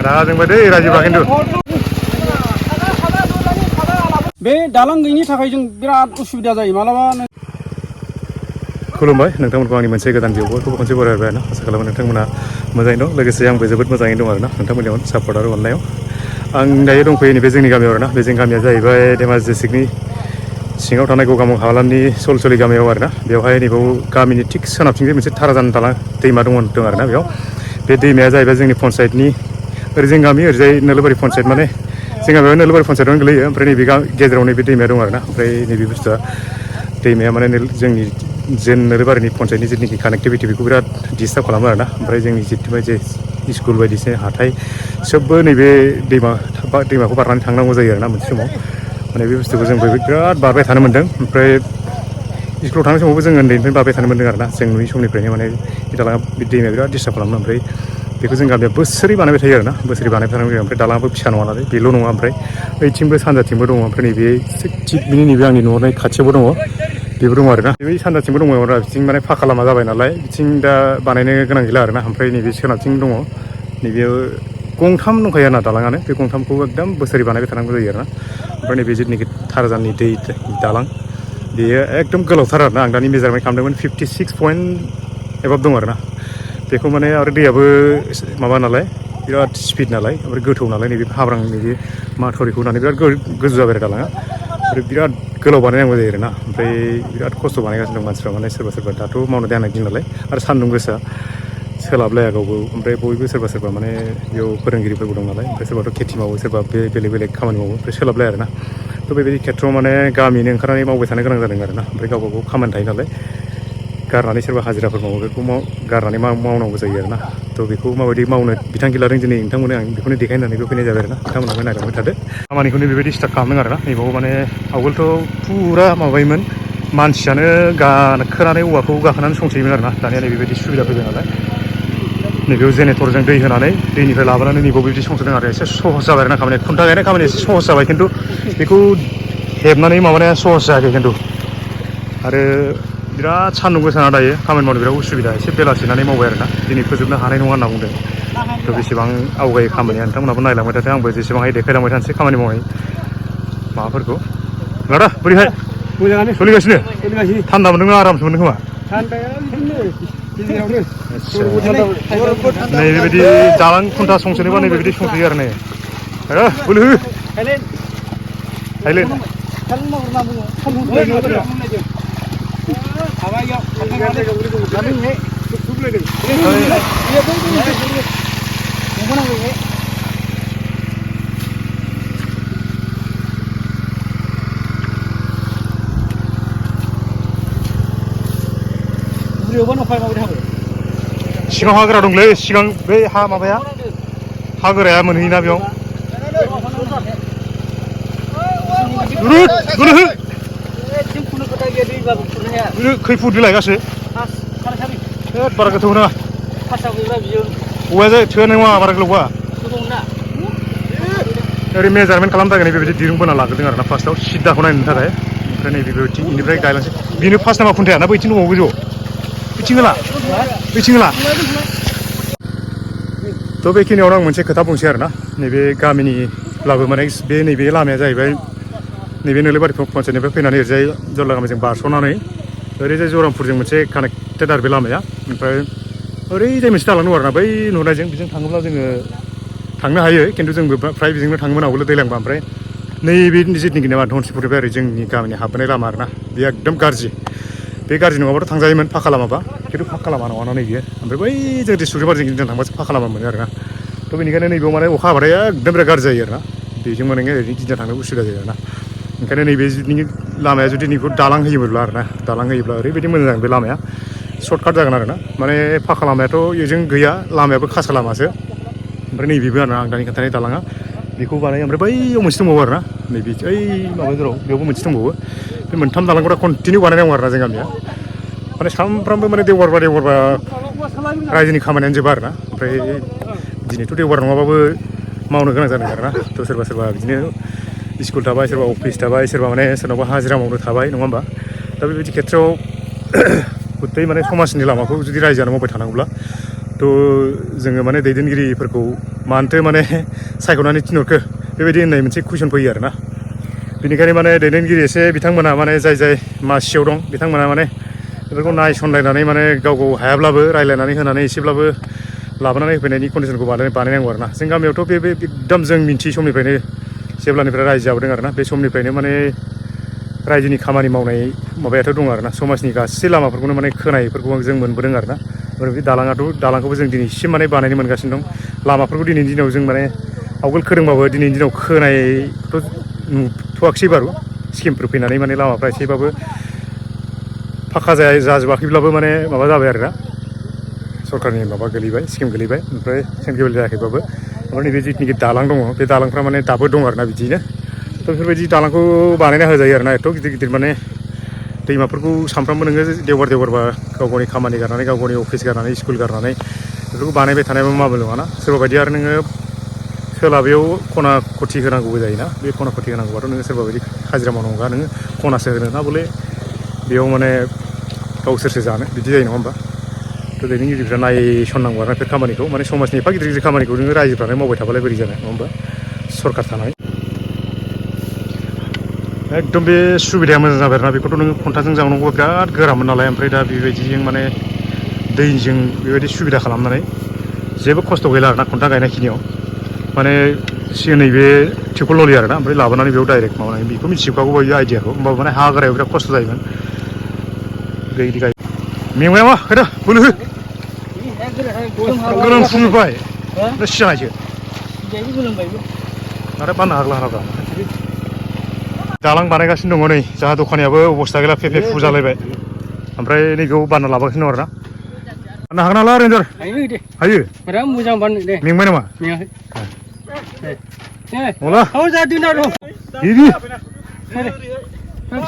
रागा जोंबाय दै रायजोफ्रा खिन्थु बे दालां गैयिनि थाखाय जों बिराद उसुबिदा जायो मालाबा खुलुमबाय नोंथांमोनखौ आंनि मोनसे गोदान भिडिअखौ खनसे बरायबाय आरोना आसा खालामो नोंथांमोना मोजाङै दं लोगोसे आंबो जोबोद मोजाङै दं आरोना नोंथांमोननियाव सापर्ट आरो अननायाव आं दायो दंफैयो नैबे जोंनि गामियाव आरोना बे जोंनि गामिया जाहैबाय धेमाजि डिस्ट्रिक्टनि सिङाव थानाय गगामुग हालामनि चलचलि गामियाव आरोना बेवहाय नैबाव गामिनि थिग सोनाबथिंजाय मोनसे थाराजान दालां दैमा दं आरोना बेयाव बे दैमाया जाहैबाय जोंनि पन्सायतनि ओरैजों गामि ओरैजाय नोलोबारि पन्सायत माने जोंहा बेयाव नोलोबारि पन्सायतआवनो गोलैयो ओमफ्राय नैबे गेजेराव नैबे दैमाया दं आरोना ओमफ्राय नैबे बुस्थुआ दैमाया माने जोंनि नोलोबारिनि पन्सायतनि जिथुनाखि कानेक्टिभिटि बेखौ बिराद डिस्टार्ब खालामो आरोना ओमफ्राय जोंनि जिथु जे स्कुल बायदिसिना हाथाय सबबो नैबे दैमाखौ बारनानै थांनांगौ जायो आरोना मोनसे समाव माने बे बुस्थुखौ जों बिराद बारबाय थानो मोन्दों ओमफ्राय स्कुलाव थांनाय समावबो जों उन्दैनिफ्रायनो बारबाय थानो मोन्दों आरोना जों नुयै समनिफ्रायनो माने बे दालाङा बे दैमाया बिराद डिस्टार्ब खालामो ओमफ्राय बेखौ जों गामिया बोसोरै बानायबाय थायो आरोना बोसोरै बानायबाय थानांगौ जायो ओमफ्राय दालाङाबो फिसा नङा नालाय बेल' नङा ओमफ्राय ओइथिंबो सानजाथिंबो दङ ओमफ्राय नैबे थिग बिनि नैबे आंनि न'नि खाथियावबो दङ बेबो दङ आरोना बै सानजाथिंबो दङ आरो बिथिं माने फाखा लामा जाबाय नालाय बिथिं दा बानायनो गोनां गैला आरोना ओमफ्राय नैबे सोनाबथिं दङ नैबेयाव गंथाम दंखायो आरोना दालाङानो बे गंथामखौ एकदम बोसोरै बानायबाय थानांगौ जायो आरोना ओमफ्राय नैबे जिथुनाखि थारजाननि दै दालां बेयो एकदम गोलावथार आरोना आं दानि मेजारमेन्ट खालामदोंमोन 56 पइन्ट एबाब दं आरोना बेखौ माने आरो दैयाबो माबा नालाय बिराद स्पिड नालाय ओमफ्राय गोथौ नालाय नैबे हाब्रां नैबे माथरिखौ होनानै बिराद गोजौ जाबाय आरो दालाङा ओमफ्राय बिराद गोलाव बानायनांगौ जायो आरोना ओमफ्राय बिराद खस्थ' बानायगासिनो दं मानसिफ्रा माने सोरबा दाथ' मावनो दांनाय दिन नालाय आरो सान्दुं गोसा सोलाबलाया गावबो ओमफ्राय बयबो सोरबा माने बेयाव फोरोंगिरिफोरबो दं नालाय ओमफ्राय सोरबाथ' खेथि मावो सोरबा बेलेग खामानि मावो ओमफ्राय सोलाबलाया आरोना थ' बेबायदि खेथ्रआव माने गामिनो ओंखारनानै मावबाय थानो गोनां जादों आरोना ओमफ्राय गावबा गाव खामानि थायो नालाय गारनानै सोरबा हाजिराफोर मावो बेखौ गारनानै मावनांगौ जायो आरोना थ' बेखौ माबायदि मावनो बिथांखि लादों दिनै नोंथांमोननो आं बेखौनो देखायनानै फैनाय जाबाय आरोना नोंथांमोनाबो नायलांबाय थादो खामानिखौनो बेबायदि स्टार्ट खालामदों आरोना नैबाव माने आवगोलथ' फुरा माबायोमोन मानसियानो गाखोनानै औवाखौ गाखोनानै संसोयोमोन आरोना दानिया नैबेबायदि सुबिदा फैबाय नालाय नैबेयाव जेनेरेटरजों दै होनानै दैनिफ्राय लाबोनानै नैबाव बिदि संसोदों आरो एसे सहज जाबाय आरोना खामानिया खुन्था गायनाय खामानिया एसे सहज जाबाय खिन्थु बेखौ हेबनानै माबानाया सहज जायाखै खिन्थु आरो बिराद सान्दुं गोसाना दायो खामानि मावनो बिराद उसुबिदा एसे बेलासिनानै मावबाय आरोना दिनै फोजोबनो हानाय नङा होनना बुंदों थ' बेसेबां आवगायो खामानिया नोंथांमोनाबो नायलांबाय थादों आंबो जेसेबां हायो देखायलांबाय थानोसै खामानि मावनाय माबाफोरखौ लादा बोरैहाय मोजाङानो सोलिगासिनो थान्दा मोनदोंना आरामसो मोनदों खोमा नैबेबायदि दालां खुन्था संसोनोबा नैबेबायदि संसोयो आरो नै बोलो हो थाइलेण्ड सिगाङाव हाग्रा दंलै सिगां बै हा माबाया हाग्राया मोनहैयोना बेयाव खै फुट बिलाय गासै बारा गोथौ नङा औवाया थोआ नङा बारा गोलावआ ओरै मेजारमेन्ट खालामनो थाखाय बेबायदि दिरुं बोना लाग्रोदों आरोना फार्स्टआव सिद्दाखौ नायनो थाखाय ओमफ्राय नैबे बेनिफ्राय गायलांसै बेनो फार्स्ट नामा खुन्थाया ना बैथिं दंबावो गोजौ बैथिं होला थ' बेखिनियावनो आं मोनसे खोथा बुंसै आरोना नैबे गामिनिब्लाबो माने बे नैबे लामाया जाहैबाय नैबे नोलोबारि पन्सायतनिफ्राय फैनानै ओरैजाय जरला गामिजों बारस'नानै ओरैजाय जरामपुरजों मोनसे कानेक्टेड आरो बे लामाया ओमफ्राय ओरैजाय मोनसे दालां दं आरोना बै नुनायजों बेजों थाङोब्ला जोङो थांनो हायो खिन्थु जोंबो फ्राय बेजोंनो थाङोमोन आवगोल दैलांबा ओमफ्राय नैबे जिथुनाखि नामा धनसिपुरनिफ्राय ओरै जोंनि गामिनि हाबबोनाय लामा आरोना बेयो एकदम गाज्रि बे गाज्रि नङाबाथ' थांजायोमोन फाखा लामाबा खिन्थु फाखा लामा नङाना नैबेयो ओमफ्राय बै जों डिस्ट्रिक्टबारिजों गिदिंना थांबासो फाखा लामा मोनो आरोना थ' बेनिखायनो नैबेयाव माने अखा हाबाथाय एकदम बिराद गाज्रि जायो आरोना बेजों माने ओरैनो गिदिंना थांनो उसुबिदा जायो आरोना ओंखायनो नैबे लामाया जुदि नैखौ दालां होयोमोनब्ला आरोना दालां होयोब्ला ओरैबायदि मोजां जागोन बे लामाया सर्टकाट जागोन आरोना माने फाखा लामायाथ' बेजों गैया लामायाबो खासा लामासो ओमफ्राय नैबेबो आरोना आं दानि खोन्थानाय दालाङा बेखौ बानायो ओमफ्राय बैयाव मोनसे दंबावो आरोना नैबे ओइ माबा जेराव बेयावबो मोनसे दंबावो बे मोनथाम दालांखौ कन्टिनिउ बानायनांगौ आरोना जों गामिया माने सानफ्रामबो माने देवबारबा रायजोनि खामानियानो जोबा आरोना ओमफ्राय दिनैथ' देवबार नङाबाबो मावनो गोनां जादों आरोना थ' सोरबा बिदिनो स्कुल थाबाय सोरबा अफिस थाबाय सोरबा माने सोरनावबा हाजिरा मावनो थाबाय नङा होमबा दा बेबायदि खेथ्रआव गथै माने समाजनि लामाखौ जुदि रायजोआनो मावबाय थानांगौब्ला थ' जोङो माने दैदेनगिरिफोरखौ मानोथो माने सायख'नानै थिनहरखो बेबायदि होननाय मोनसे कुइसन फैयो आरोना बेनिखायनो माने दैदेनगिरि एसे बिथांमोना माने जाय मासियाव दं बिथांमोना माने बेफोरखौ नायसनलायनानै माने गाव हायाब्लाबो रायलायनानै होनानै एसेब्लाबो लाबोनानै होफैनायनि कन्डिसनखौ बानायनांगौ आरोना जों गामियावथ' बे एकदम जों मिन्थियै समनिफ्रायनो जेब्लानिफ्राय रायजो जाबोदों आरोना बे समनिफ्रायनो माने रायजोनि खामानि मावनाय माबायाथ' दं आरोना समाजनि गासै लामाफोरखौनो माने खोनायफोरखौ जों मोनबोदों आरोना बे दालांखौबो जों दिनैसिम माने बानायनो मोनगासिनो दं लामाफोरखौ दिनैनि दिनाव जों माने आवगोल खोदोंबाबो दिनैनि दिनाव खोनायथ' नुथ'वाखिसै बारु स्किमफोर फैनानै माने लामाफ्रा एसेबाबो फाखा जाजोबाखैब्लाबो माने माबा जाबाय आरोना सरकारनि माबा गोलैबाय स्किम गोलैबाय ओमफ्राय सेन्ट्रेल जायाखैबाबो ओमफ्राय नैबे जिथुनाखि दालां दङ बे दालांफ्रा माने दाबो दं आरोना बिदिनो थ' बेफोरबायदि दालांखौ बानायना होजायो आरोना एथ' गिदिर माने दैमाफोरखौ सानफ्रामबो नोङो देवबारबा गाव गावनि खामानि गारनानै गाव गावनि अफिस गारनानै स्कुल गारनानै बेफोरखौ बानायबाय थानायबा माबा नङाना सोरबा बायदि आरो नोङो सोलाबैयाव खना खथि होनांगौबो जायोना बे खना खथि होनांगौबाथ' नोङो सोरबा बायदि हाजिरा मावनांगौबा नोङो खनासो होनो ना बले बेयाव माने गावसोरसो जानो बिदि जायो नङा होमबा थ' दैदेनगिरिफ्रा नायसननांगौ आरोना बे खामानिखौ माने समाजनि एफा गिदिर खामानिखौ नोङो रायजोफ्रानो मावबाय थाबालाय बोरै जानो नङा होमबा सरकार थानाय एकदम बे सुबिदाया मोजां जाबाय आरोना बेखौथ' नोङो खन्थाजों जावनांगौआ बिराद गोरामोन नालाय ओमफ्राय दा बेबायदिजों माने दैजों बेबायदि सुबिदा खालामनानै जेबो खस्थ' गैला आरोना खन्था गायनायखिनियाव माने सिगां नैबे टिउबवेल ल'लि आरोना ओमफ्राय लाबोनानै बेयाव डाइरेक्ट माबानानै बेखौ मिथिजोबखागौ बायदि आइडियाखौ होमबाबो माने हा गारायाव बिराद खस्थ' जायोमोन दै गाय मेंबाय नामा फैदो बोलो हो गोलोम फुंबाय सिगांसो आरो बाननो हाग्ला दालां बानायगासिनो दङ नै जोंहा दखानियाबो अबस्था गैला फेफे फुजालायबाय ओमफ्राय नैबेयाव बानना लाबोगासिनो दं आरोना बाननो हागोन नालाय रेन्जार हायो बिराद मोजां बाननो दे मेंबाय नामा मेङाखै मला औ जा दिना दं बिदि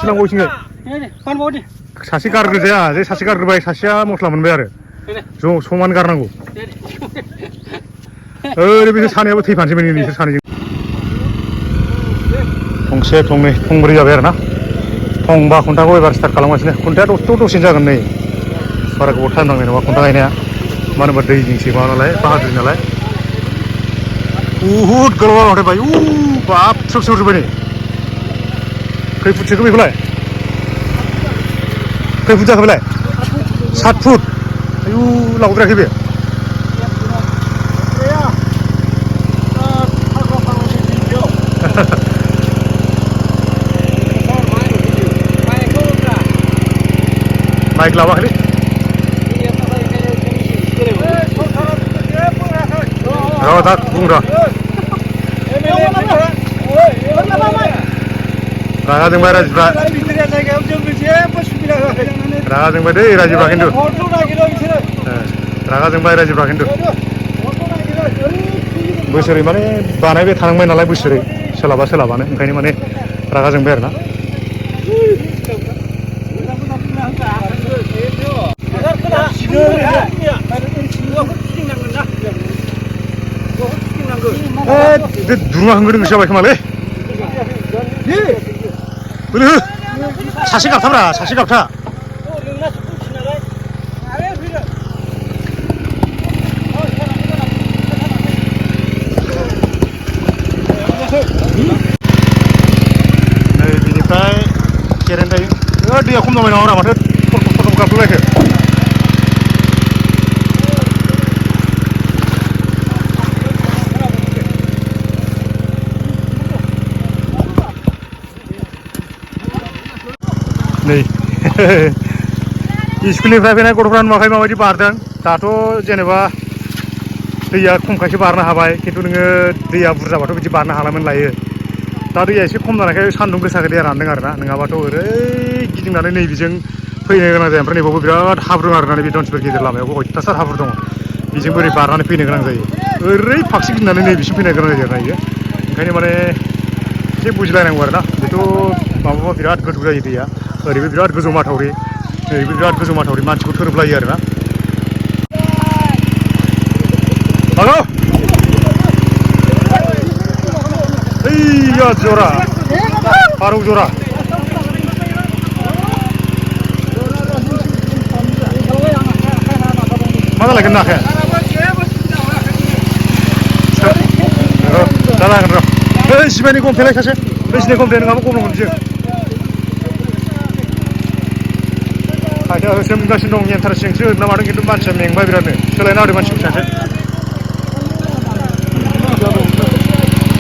सिलांबावसिंगोन बानबाव दे सासे गारग्रोजाया जे सासे गारग्रोबाय सासेया मस्ला मोनबाय आरो ज' समान गारनांगौ ओरै बिसोर सानैयाबो थैफानोसैमोन बिसोर सानैजों थंसे थंनै थंब्रै जाबाय आरोना थंबा खुन्थाखौ एबार स्टार्ट खालामगासिनो खुन्थाया दसेनो जागोन नै बारा गोबाव टाइम नांनाय नङा खुन्था गायनाया मानो होनबा दैजोंसो माबा नालाय बाहादुरि नालाय बुहुद गोलाव हथायबाय बाब सोबजोब्बाय नै खै फुटसोखौ बेखौलाय खै फुट जाखो बेलाय 7 फुट आयु लावद्रायाखै बे माइक लाबोआखै र' दा बुं र' रागा जोंबाय रायजोफ्रा रागा जोंबाय दै रायजोफ्रा खिन्थु रागा जोंबाय रायजोफ्रा खिन्थु बोसोरै माने बानायबाय थानांबाय नालाय बोसोरै सोलाबानो ओंखायनो माने रागा जोंबाय आरोना बे दुरुङा होंगो दोंगो जाबाय खोमालै बोलो हो सासे गाबथाब्रा सासे गाबथा नै बिनिफ्राय केरेन्ट दायो दैया खम जाबाय नामा माथो फटम गाबलायखो नै स्कुलनिफ्राय फैनाय गथ'फ्रा नुवाखै माबायदि बारदों दाथ' जेनेबा दैया खमखायसो बारनो हाबाय खिन्थु नोङो दैया बुरजाबाथ' बिदि बारनो हालामोन लायो दा दैया एसे खम जानायखाय सान्दुं गोसाखै दैया रानदों आरोना नङाबाथ' ओरै गिदिंनानै नैबेजों फैनो गोनां जायो ओमफ्राय नैबावबो बिराद हाब्रुं आरोना बे दनसिफोर गेजेर लामायावबो अयथासार हाब्रु दङ बेजों बोरै बारनानै फैनो गोनां जायो ओरै फागसे गिदिंनानै नैबेसिम फैनो गोनां जायो आरोना बेयो ओंखायनो माने एसे बुजिलायनांगौ आरोना बेथ' माबाबा बिराद गोथौ जायो दैया ओरैबो बिराद गोजौ माथावरि ओरैबो बिराद गोजौ माथावरि मानसिखौ थोरोबलायो आरोना हेल' ओइया जरा फारौ जरा मा जालायगोन ना आखाया जागोन र' बै जिबायनि गमफ्लेलाय सासे बै जिनै गमफ्ले नङाबा गम मोनदों जों खायदा होसोमगासिनो दं इन्टारेस्टिंसो ना मादों खिन्थु मानसिया मेंबाय बिरादनो सोलायना होदो मानसिखौ सासे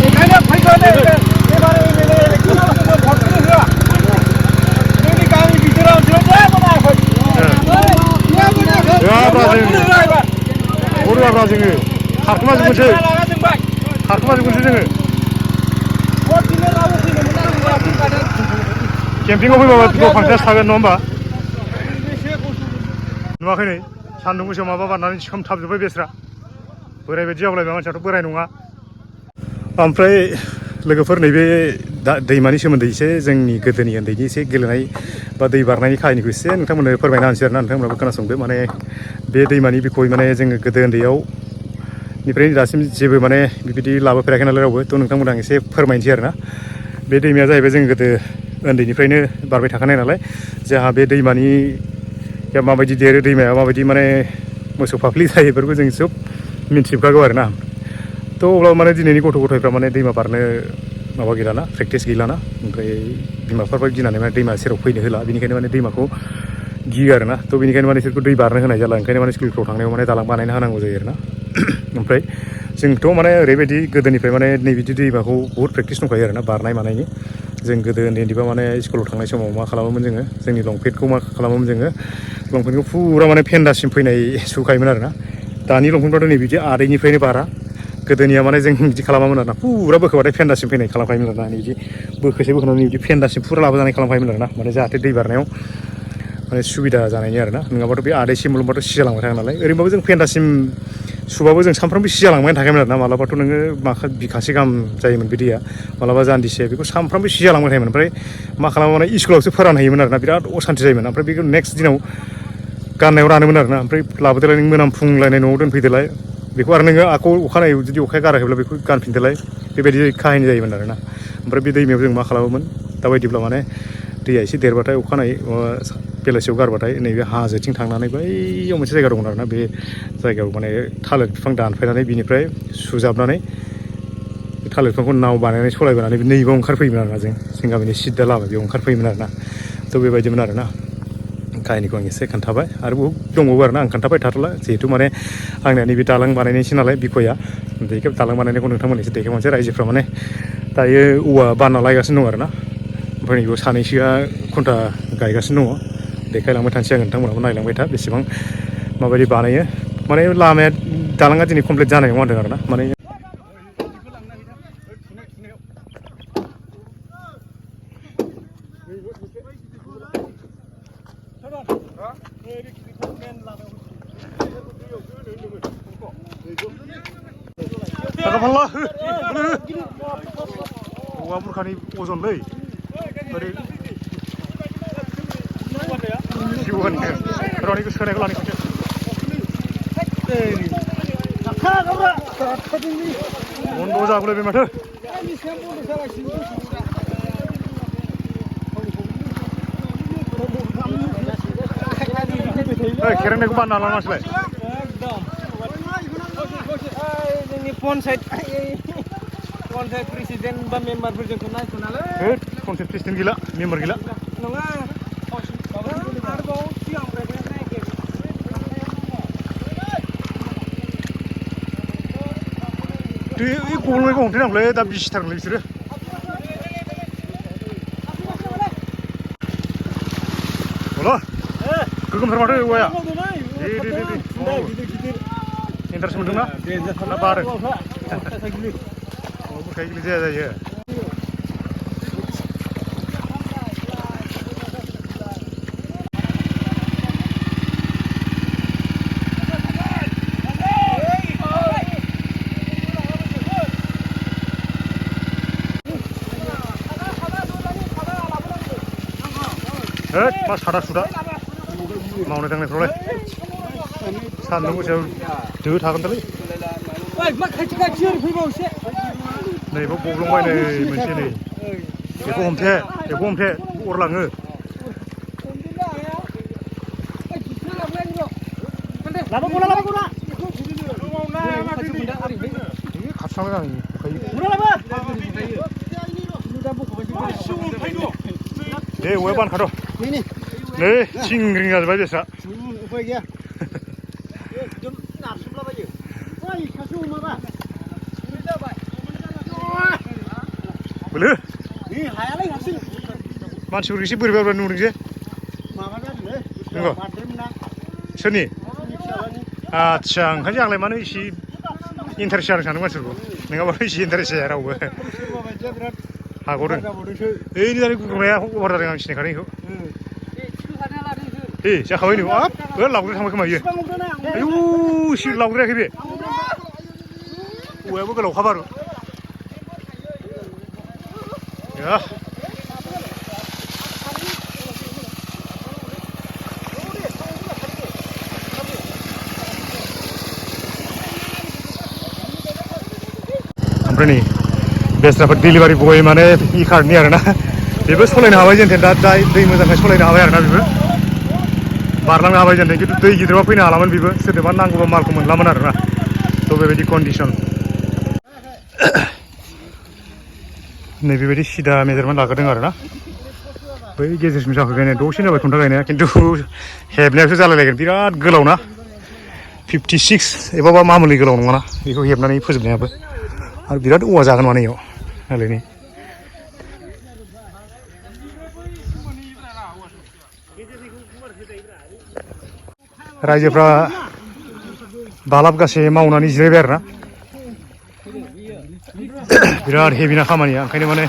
ओंखायनो फैगोन एबार इलेक्सनाव जोङो भटखौनो होआ जोंनि गामि बिथोराव जेबो मोनाखै बरुवाब्रा जोङो खारखोमाजोबगोनसो जोङो केम्पिंआव फैबाबो फांथेनासो थागोन नङा होमबा नुवाखै नै सान्दुं गोसायाव माबा बारनानै सोमथाबजोब्बाय बेस्रा बोराय बायदि जागौलायबाय मानसियाथ' बोराय नङा ओमफ्राय लोगोफोर नैबे दैमानि सोमोन्दै एसे जोंनि गोदोनि उन्दैनि एसे गेलेनाय बा दै बारनायनि खाहिनिखौ एसे नोंथांमोननो फोरमायना होनोसै आरोना नोंथांमोनाबो खोनासंदो माने बे दैमानि बिखय माने जोङो गोदो उन्दैयाव निफ्राय दासिम जेबो माने बिबायदि लाबोफेराखै नालाय रावबो थ' नोंथांमोन आं एसे फोरमायनोसै आरोना बे दैमाया जाहैबाय जों गोदो उन्दैनिफ्रायनो बारबाय थाखानाय नालाय जोंहा बे दैमानि माबायदि देरो दैमाया माबायदि माने मोसौ फाफ्लि जायो बेफोरखौ जों सब मिन्थिजोबखागौ आरोना थ' अब्लाबो माने दिनैनि गथ' गथायफ्रा माने दैमा बारनो माबा गैलाना प्रेक्टिस गैलाना ओमफ्राय बिमा बिफाफ्रा गिनानै माने दैमा सेराव फैनो होला बेनिखायनो माने दैमाखौ गियो आरोना थ' बेनिखायनो माने बिसोरखौ दै बारनो होनाय जाला ओंखायनो माने स्कुलफ्राव थांनायाव माने दालां बानायना होनांगौ जायो आरोना ओमफ्राय जोंथ' माने ओरैबायदि गोदोनिफ्राय माने नैबिदि दैमाखौ बहुद प्रेक्टिस दंखायो आरोना बारनाय मानायनि जों गोदो उन्दैबा माने स्कुलाव थांनाय समाव मा खालामोमोन जोङो जोंनि लंपेन्टखौ मा खालामोमोन जोङो लंपेन्टखौ फुरा माने फेन्दासिम फैनाय सुखायोमोन आरोना दानि लंपेन्टफ्राथ' नै बिदि आदैनिफ्रायनो बारा गोदोनिया माने जों बिदि खालामामोन आरोना फुरा बोखोबाथाय फेन्दासिम फैनाय खालामखायोमोन आरोना बिदि बोखोसे बोखोनानै बिदि फेन्दासिम फुरा लाबोजानाय खालामखायोमोन आरोना माने जाहाथे दै बारनायाव माने सुबिदा जानायनि आरोना नङाबाथ' बे आदैसिम लंबाथ' सिजालांबाय थागोन नालाय ओरैनोबाबो जों फेन्दासिम सुबाबो जों सानफ्रामबो सिजालांबाय थाखायोमोन आरोना मालाबाथ' नोङो बिखासे गाहाम जायोमोन बे दैया मालाबा जान्दिसे बेखौ सानफ्रामबो सिजालांबाय थायोमोन ओमफ्राय मा खालामो माने स्कुलावसो फोरानहैयोमोन आरोना बिराद असान्थि जायोमोन ओमफ्राय बेखौ नेक्स्ट दिनाव गाननायाव रानोमोन आरोना ओमफ्राय लाबोदोलाय नों मोनामफुंलायनाय न'आव दोनफैदोलाय बेखौ आरो नोङो आखौ अखानायै जुदि अखाया गाराखैब्ला बेखौ गानफिनदोलाय बेबायदि काहिनि जायोमोन आरोना ओमफ्राय बे दैमायाव जों मा खालामोमोन दाबायदिब्ला माने दैया एसे देरबाथाय अखानायै बेलासियाव गारबाथाय नैबे हाजोथिं थांनानै बैयाव मोनसे जायगा दंमोन आरोना बे जायगायाव माने थालिर बिफां दानफायनानै बिनिफ्राय सुजाबनानै बे थालिर बिफांखौ नाव बानायनानै सलायबोनानै नैबाव ओंखारफैयोमोन आरोना जों गामिनि सिद्दा लामा बेयाव ओंखारफैयोमोन आरोना थ' बेबायदिमोन आरोना काहिनिखौ आं एसे खोन्थाबाय आरो बहुद दंबावो आरोना आं खोन्थाबाय थाथ'ला जिहेथु माने आंनिया नैबे दालां बानायनायसै नालाय बिखया बेखौ दालां बानायनायखौ नोंथांमोन एसे देखायबावनोसै रायजोफ्रा माने दायो औवा बानना लायगासिनो दं आरोना ओमफ्राय नैबेयाव सानैसोआ खुन्था गायगासिनो दङ देखायलांबाय थानोसै आं नोंथांमोनाबो नायलांबाय था बेसेबां माबायदि बानायो माने लामाया दालाङा दिनै कमप्लिट जानाय नङा होनदों आरोना माने औवा बुरखानि अजनलै ओरै जिउआनि रनिखौ सोनायखौ लानाय खनसे बन्द' जागौलायबाय माथो खेरेंनायखौ बानना लानांसिलाय जोंनि पन्सायत प्रेसिडेन्ट बा मेम्बारफोरजोंखौ नायथ'नालै पन्सायत प्रेसिडेन्ट गैला मेम्बार गैला नङा आरोबाव सिगांनिफ्राय नायखै गलनायखौ हमथेनांगौलै दा बिसिथारगोनलै बिसोरो अला गोगोमथार माथो औवाया दे इन्टारेस्ट मोनदोंना ना बारो बुरखाय गिलिर जाया जायो मा सादा सुदा मावनाय दांनायफ्रावलाय सान्दुं गोसायाव दो थागोनदालै नैबाव गब्लंबाय नै मोनसे नै बेखौ हमथे अरलाङो खाथिलांबाय आं दे औवाया बानखाद' नै थिंग्रिं जाजोब्बाय बेस्रा उफाय गैया एकदम नारसोमलाबायो ओइ सासे अमाबा बोलो नै हायालै हारसिं मानसिफोर एसे बोरैबा नुदों जे माबा जादोंलै नंगौ बारदेमना सोरनि आदसा ओंखायनो आंलाय मानो एसे इन्टारेस्ट जादों सानदों मानसिफोरखौ नङाबाथ' एसे इन्टारेस्ट जाया रावबो सोरबा बायदिया बिराद हागौदों जाबावदोंसो ओइ दानि गुगुरनाया अभार जादों आं सिनायखादों बेखौ दे जाखाबाय नै हाब लावद्राय थांबाय खोमा इयो आयौ एसे लावद्रायाखै बे औवायाबो गोलावखा बारु ओमफ्राय नै बेस्राफोर डिलिभारि बय माने इ कार्डनि आरोना बेबो सलायनो हाबाय जेनथेन दा दै मोजांखाय सलायनो हाबाय आरोना बेबो बारलांनो हाबाय जेनथेन खिन्थु दै गिदिरबा फैनो हालामोन बेबो सोरनोबा नांगौबा मालखौ मोनलामोन आरोना थ' बेबायदि कन्डिसन नै बेबायदि सिदा मेजारमेन्ट लाग्रोदों आरोना बै गेजेरसिम जाखो गायनाय दसेनो जाबाय खुन्था गायनाया खिन्थु हेबनायावसो जालायलायगोन बिराद गोलाव ना 56 एबा मामुलि गोलाव नङाना बेखौ हेबनानै फोजोबनायाबो आरो बिराद औवा जागोन माने इयाव नालाय रायजोफ्रा बालाबगासे मावनानै जिरायबाय आरोना बिराद हेभिना खामानिया ओंखायनो माने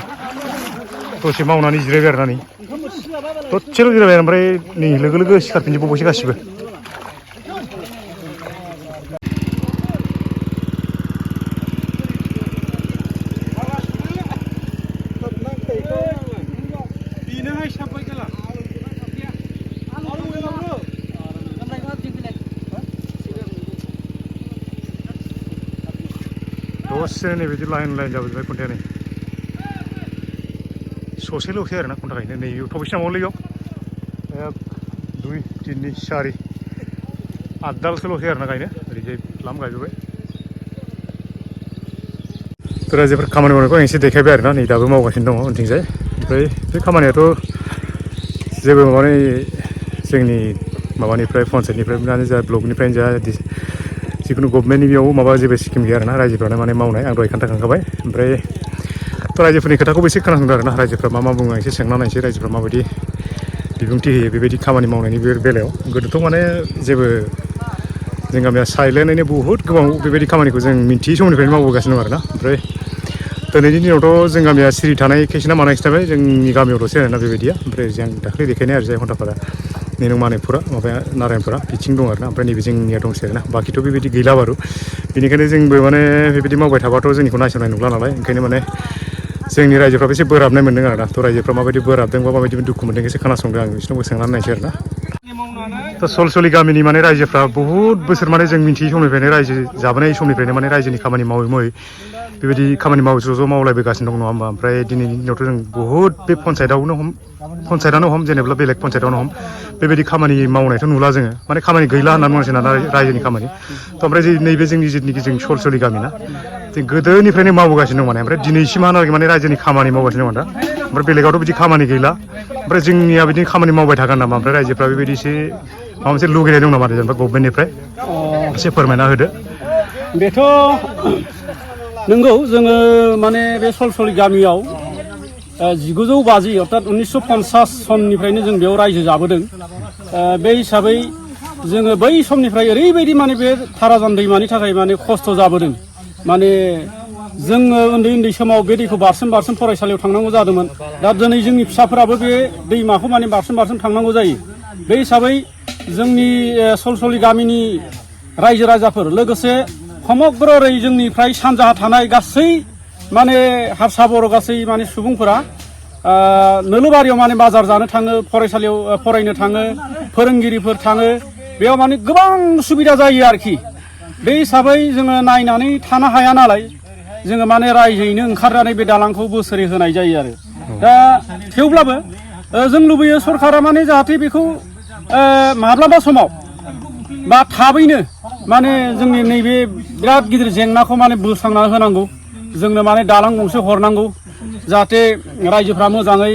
दसे मावनानै जिरायबाय आरोना नै दसेल' जिरायबाय ओमफ्राय नै लोगो लोगो सिखारफिनजोबबावबायसो गासिबो दसेनो नैबायदि लाइन जाबोजोब्बाय खुन्थाया नै ससेल'सै आरोना खुन्था गायनो नै थबैसे नांबावलै बेयाव 1 2 3 4 8 दालसोल'सै आरोना गायनो ओरैजाय लाम गायजोब्बाय थ' रायजोफोर खामानि मावनायखौ आं एसे देखायबाय आरोना नै दाबो मावगासिनो दङ उनथिंजाय ओमफ्राय बे खामानियाथ' जेबो माने जोंनि माबानिफ्राय पन्सायतनिफ्राय जा ब्लकनिफ्रायनो जा जिखुनु गभमेन्टनि बेयाव माबा जेबो स्किम गैया आरोना रायजोफ्रानो माने मावनाय आं दहाय खोन्थाखांखाबाय ओमफ्राय थ' रायजोफोरनि खोथाखौबो एसे खोनासंदों आरोना रायजोफ्रा मा बुङो एसे सोंना नायनोसै रायजोफ्रा माबायदि बिबुंथि होयो बेबायदि खामानि मावनायनि बेलायाव गोदोथ' माने जेबो जों गामिया साइलेन्टैनो बुहुद गोबां बेबायदि खामानिखौ जों मिन्थियै समनिफ्रायनो मावबोगासिनो दं आरोना ओमफ्राय दिनैनि दिनावथ' जों गामिया सिरि थानाय केसना मानायसो थाबाय जोंनि गामियावल'सै आरोना बेबायदिया ओमफ्राय जों दाख्लै देखायनाय आरो जाय घन्टाफोरा नों मानिकपुरा माबाया नारायणपुरा बिथिं दं आरोना ओमफ्राय नैबे जोंनिया दंसै आरोना बाखिथ' बेबायदि गैला बारु बेनिखायनो जोंबो माने बेबायदि मावबाय थाबाथ' जोंनिखौ नायसननाय नंला नालाय ओंखायनो माने जोंनि रायजोफ्राबो एसे बोराबनाय मोनदों आरोना थ' रायजोफ्रा माबायदि बोराबदों बा माबायदि दुखु मोनदों एसे खोनासंदों आं बिसोरनावबो सोंनानै नायसै आरोना थ' सलसलि गामिनि माने रायजोफ्रा बहुद बोसोर माने जों मिन्थियै समनिफ्रायनो रायजो जाबोनाय समनिफ्रायनो माने रायजोनि खामानि मावै बेबायदि खामानि मावै ज' मावलायबोगासिनो दं नङा होमबा ओमफ्राय दिनैनि दिनावथ' जों बहुद बे पन्सायतआनो हम जेनेबा बेलेग पन्सायतआवनो हम बेबायदि खामानि मावनायथ' नुला जोङो माने खामानि गैला होननानै बुंनांसिगोन ना रायजोनि खामानि थ' ओमफ्राय नैबे जोंनि जिथुनिखि जों सलसलि गामिना जों गोदोनिफ्रायनो मावबोगासिनो दं माने ओमफ्राय दिनैसिमहालागै माने रायजोनि खामानि मावगासिनो दं दा ओमफ्राय बेलेगावथ' बिदि खामानि गैला ओमफ्राय जोंनिया बिदिनो खामानि मावबाय थागोन नामा ओमफ्राय रायजोफ्रा बेबायदि एसे माबा मोनसे लुगैनाय दं नामा जेनेबा गभमेन्टनिफ्राय एसे फोरमायना होदो बेथ' नंगौ जोङो माने बे सलसलि गामियाव 1950 अर्थात 1950 सननिफ्रायनो जों बेयाव रायजो जाबोदों बे हिसाबै जोङो बै समनिफ्राय ओरैबायदि माने बे थाराजान दैमानि थाखाय माने खस्थ' जाबोदों माने जोङो उन्दै समाव बे दैखौ बारसोम फरायसालियाव थांनांगौ जादोंमोन दा दिनै जोंनि फिसाफोराबो बे दैमाखौ माने बारसोम थांनांगौ जायो बे हिसाबै जोंनि सलसलि गामिनि रायजो राजाफोर लोगोसे समग्रै जोंनिफ्राय सानजाहा थानाय गासै माने हारसा बर' गासै माने सुबुंफोरा नोलोबारियाव माने बाजार जानो थाङो फरायसालियाव फरायनो थाङो फोरोंगिरिफोर थाङो बेयाव माने गोबां सुबिदा जायो आरोखि बे हिसाबै जोङो नायनानै थानो हाया नालाय जोङो माने रायजोयैनो ओंखारनानै बे दालांखौ बोसोरै होनाय जायो आरो दा थेवब्लाबो जों लुबैयो सरकारा माने जाहाथे बेखौ माब्लाबा समाव बा थाबैनो माने जोंनि नैबे बिराद गिदिर जेंनाखौ माने बोस्रांना होनांगौ जोंनो माने दालां गंसे हरनांगौ जाहाथे रायजोफ्रा मोजाङै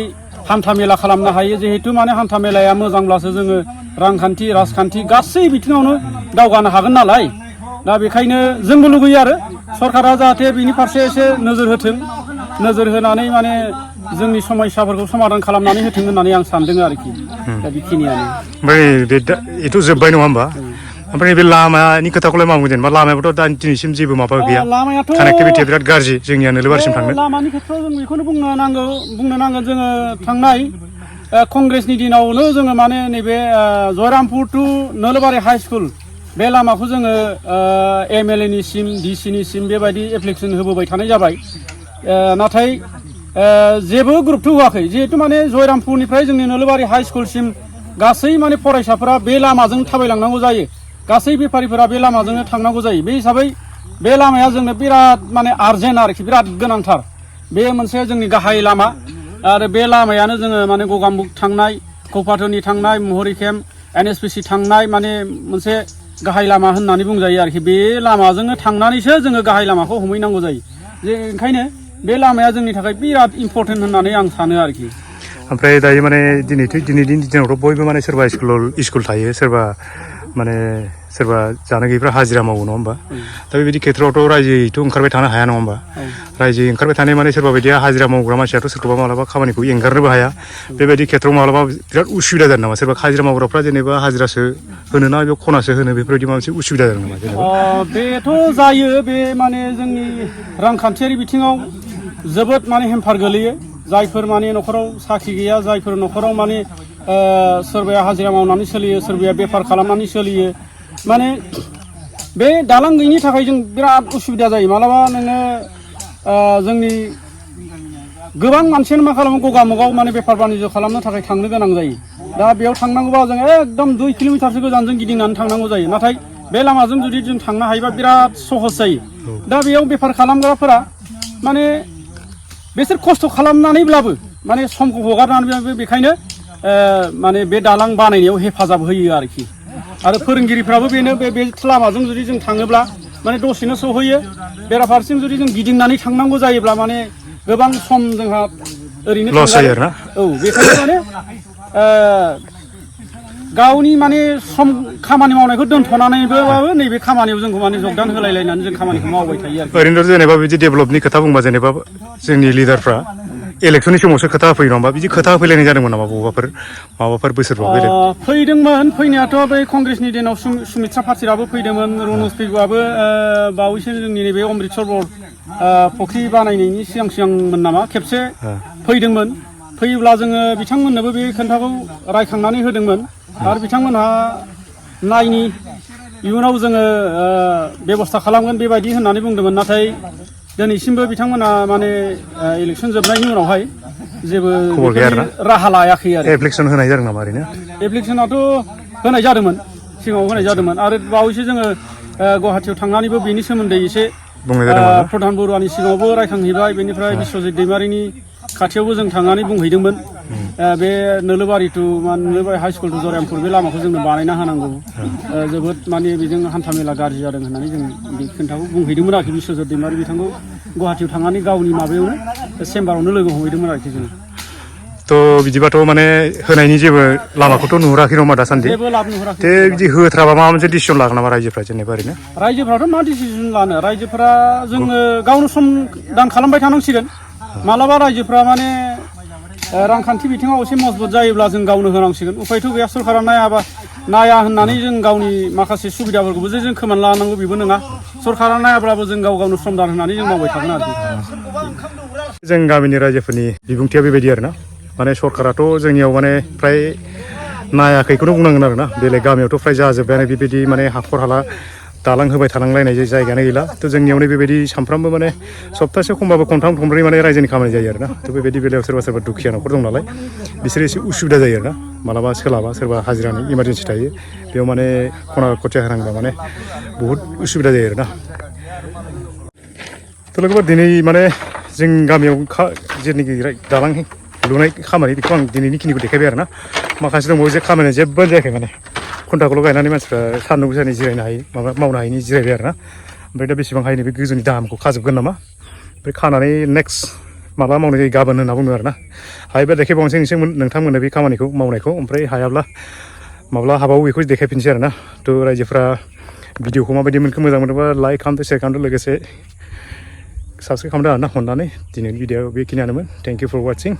हान्था मेला खालामनो हायो जिहेतु माने हान्था मेलाया मोजांब्लासो जोङो रांखान्थि राजखान्थि गासै बिथिङावनो दावगानो हागोन नालाय दा बेखायनो जोंबो लुगैयो आरो सरकारा जाहाथे बिनि फारसे एसे नोजोर होथों नोजोर होनानै माने जोंनि समस्याफोरखौ समाधान खालामनानै होथों होननानै आं सानदों आरोखि दा बेखिनियानो ओमफ्राय बे बेथ' जोब्बाय नङा होमबा ओमफ्राय बे लामानि खोथाखौलाय मा बुंगोन जेनेबा लामायाबोथ' दा दिनैसिम जेबो माबा गैया कानेक्टिभिटिया बिराद गाज्रि जोंनिया नोलोबारिसिम थांनो लामानि खेथ्रआव जों बेखौनो बुंनो नांगोन जोङो थांनाय कंग्रेसनि दिनावनो जोङो माने नैबे जयरामपुर टु नोलोबारि हाइ स्कुल बे लामाखौ जोङो MLA निसिम DC निसिम बेबायदि एप्लिकेसन होबोबाय थानाय जाबाय नाथाय जेबो गुरुत्व होआखै जिहेतु माने जयरामपुरनिफ्राय जोंनि नोलोबारि हाइ स्कुलसिम गासै माने फरायसाफोरा बे लामाजों थाबायलांनांगौ जायो गासै बेफारिफोरा बे लामाजोंनो थांनांगौ जायो बे हिसाबै बे लामाया जोंनो बिराद माने आर्जेन्ट आरोखि बिराद गोनांथार बे मोनसे जोंनि गाहाय लामा आरो बे लामायानो जोङो माने गगामुख थांनाय कौपाटनि थांनाय महरिकेम NSPC थांनाय माने मोनसे गाहाय लामा होननानै बुंजायो आरोखि बे लामाजोंनो थांनानैसो जोङो गाहाय लामाखौ हमहैनांगौ जायो जे ओंखायनो बे लामाया जोंनि थाखाय बिराद इम्पर्टेन्ट होननानै आं सानो आरोखि ओमफ्राय दायो माने दिनैनि दिनावथ' बयबो माने सोरबा स्कुल थायो सोरबा जानो गैयैफ्रा हाजिरा मावो नङा होमबा दा बेबायदि खेथ्रआवथ' रायजोयैथ' ओंखारबाय थानो हाया नङा होमबा रायजो ओंखारबाय थानाय माने सोरबा बायदिया हाजिरा मावग्रा मानसियाथ' सोरखौबा मालाबा खामानिखौ एंगारनोबो हाया बेबायदि खेथ्रआव मालाबा बिराद उसुबिदा जादों नामा सोरबा हाजिरा मावग्राफ्रा जेनेबा हाजिरासो होनो ना बेयाव खनासो होनो बेफोरबायदि माबा मोनसे उसुबिदा जादों नामा जेनेबा बेथ' जायो बे माने जोंनि रांखान्थियारि बिथिङाव जोबोद माने हेम्पार गोलैयो जायफोर माने न'खराव साख्रि गैया जायफोर न'खराव माने सोरबाया हाजिरा मावनानै सोलियो सोरबाया बेफार खालामनानै सोलियो माने बे दालां गैयिनि थाखाय जों बिराद उसुबिदा जायो मालाबा नोङो जोंनि गोबां मानसियानो मा खालामो गगामुगाव माने बेफार बानिज्य खालामनो थाखाय थांनो गोनां जायो दा बेयाव थांनांगौबा जों एकदम 2 किल'मिटारसो गोजानजों गिदिंनानै थांनांगौ जायो नाथाय बे लामाजों जुदि जों थांनो हायोबा बिराद सहज जायो दा बेयाव बेफार खालामग्राफोरा माने बिसोर खस्थ' खालामनानैब्लाबो माने समखौ हगारनानैब्लाबो बेखायनो माने बे दालां बानायनायाव हेफाजाब होयो आरोखि आरो फोरोंगिरिफ्राबो बेनो बे लामाजों जुदि जों थाङोब्ला माने दसेनो सहैयो बेराफारसेजों जुदि जों गिदिंनानै थांनांगौ जायोब्ला माने गोबां सम जोंहा ओरैनो लस जायो आरोना औ बेखायनो माने गावनि माने सम खामानि मावनायखौ दोनथ'नानैबाबो नैबे खामानियाव जोंखौ माने जगदान होलायलायनानै जों खामानिखौ मावबाय थायो आरो ओरैनोथ' जेनेबा बिदि डेभेलपनि खोथा बुंबा जेनेबा जोंनि लिडारफ्रा इलेक्सननि समावसो खोथा होफैयो नङा होमबा बिदि खोथा होफैलायनाय जादोंमोन नामा माबाफोर बोसोरफ्राव फैदोंमोन फैनायाथ' बै कंग्रेसनि दिनाव सुमित्रा पात्रिआबो फैदोंमोन रनज पेगुआबो बावैसो जोंनि नैबे अमृतसर फख्रि बानायनायनि सिगांमोन नामा खेबसे फैदोंमोन फैयोब्ला जोङो बिथांमोननोबो बे खोथाखौ रायखांनानै होदोंमोन आरो बिथांमोनहा नायनि इयुनाव जोङो बेबस्था खालामगोन बेबायदि होननानै बुंदोंमोन नाथाय दिनैसिमबो बिथांमोना माने इलेक्सन जोबनायनि उनावहाय जेबो राहा लायाखै आरो एप्लिकेसन होनाय जादों नामा ओरैनो एप्लिकेसनाथ' होनाय जादोंमोन सिगाङाव होनाय जादोंमोन आरो बावैसो जोङो गुवाहाटियाव थांनानैबो बेनि सोमोन्दै एसे प्रधान बरुवानि सिगाङावबो रायखांहैबाय बेनिफ्राय बिश्वजित दैमारिनि खाथियावबो जों थांनानै बुंहैदोंमोन बे नोलोबारि हाइ स्कुल टु जयरामपुर बे लामाखौ जोंनो बानायना होनांगौ जोबोद माने बेजों हान्था मेला गाज्रि जादों होननानै जों बे खोथाखौ बुंहैदोंमोन आरोखि बिश्वजित दैमारि बिथांखौ गुवाहाटियाव थांनानै गावनि माबायावनो चेम्बारावनो लोगो हमहैदोंमोन आरोखि जों थ' बिदिबाथ' माने होनायनि जेबो लामाखौथ' नुहुराखै नङा दासान्दि जेबो लाब नुहुराखै बिदि होथ्राबा माबा मोनसे डिसिसन लागोन नामा रायजोफ्रा जेनेबा ओरैनो रायजोफ्राथ' मा डिसिसन लानो रायजोफ्रा जोङो गावनो सम दान खालामबाय थानांसिगोन मालाबा रायजोफ्रा माने रांखान्थि बिथिङाव एसे मजबुत जायोब्ला जों गावनो होनांसिगोन उफायथ' गैया सरकारा नाया होननानै जों गावनि माखासे सुबिदाफोरखौबो जे जों खोमाना लानांगौ बेबो नङा सरकारा नायाब्लाबो जों गावनो सम दान होनानै जों मावबाय थागोन आरोखि जों गामिनि रायजोफोरनि बिबुंथिया बेबायदि आरोना माने सरकाराथ' जोंनियाव माने फ्राय नायाखैखौनो बुंनांगोन आरोना बेलेग गामियावथ' फ्राय जाजोब्बायानो बेबायदि माने हाखर हाला दालां होबाय थानांलायनाय जायगायानो गैला थ' जोंनियावनो बेबायदि सानफ्रामबो माने सप्तासेयाव खमबाबो खनथाम खनब्रै माने रायजोनि खामानि जायो आरोना थ' बेबायदि बेलायाव सोरबा दुखिया न'खर दं नालाय बिसोरो एसे उसुबिदा जायो आरोना मालाबा सोलाबा सोरबा हाजिरानि इमारजेन्सि थायो बेयाव माने खना खथिया होनांबा माने बहुद उसुबिदा जायो आरोना थ' लोगोफोर दिनै माने जों गामियाव जेनाखि दालां लुनाय खामानि बेखौ आं दिनैनि खिनिखौ देखायबाय आरोना माखासे दंबावो जे खामानिया जेबो जायाखै माने खुन्थाखौल' गायनानै मानसिफ्रा सान्दुं गोसानि जिरायनो हायो माबा मावनो हायिनि जिरायबाय आरोना ओमफ्राय दा बेसेबां हायो नैबे गोजौनि दाहामखौ खाजोबगोन नामा बे खानानै नेक्स्ट माला मावनाय जायो गाबोन होनना बुङो आरोना हायोबा देखायबावनोसै नोंथांमोननो बे खामानिखौ मावनायखौ ओमफ्राय हायाब्ला माब्ला हाबावो बेखौ देखायफिनसै आरोना थ' रायजोफ्रा भिडिअखौ माबायदि मोनखो मोजां मोनोबा लाइक खालामदो शेयार खालामदो लोगोसे साबस्क्राइब खालामदो आरोना अननानै दिनैनि भिडिअ बेखिनियानोमोन थेंक इउ फर वाचिं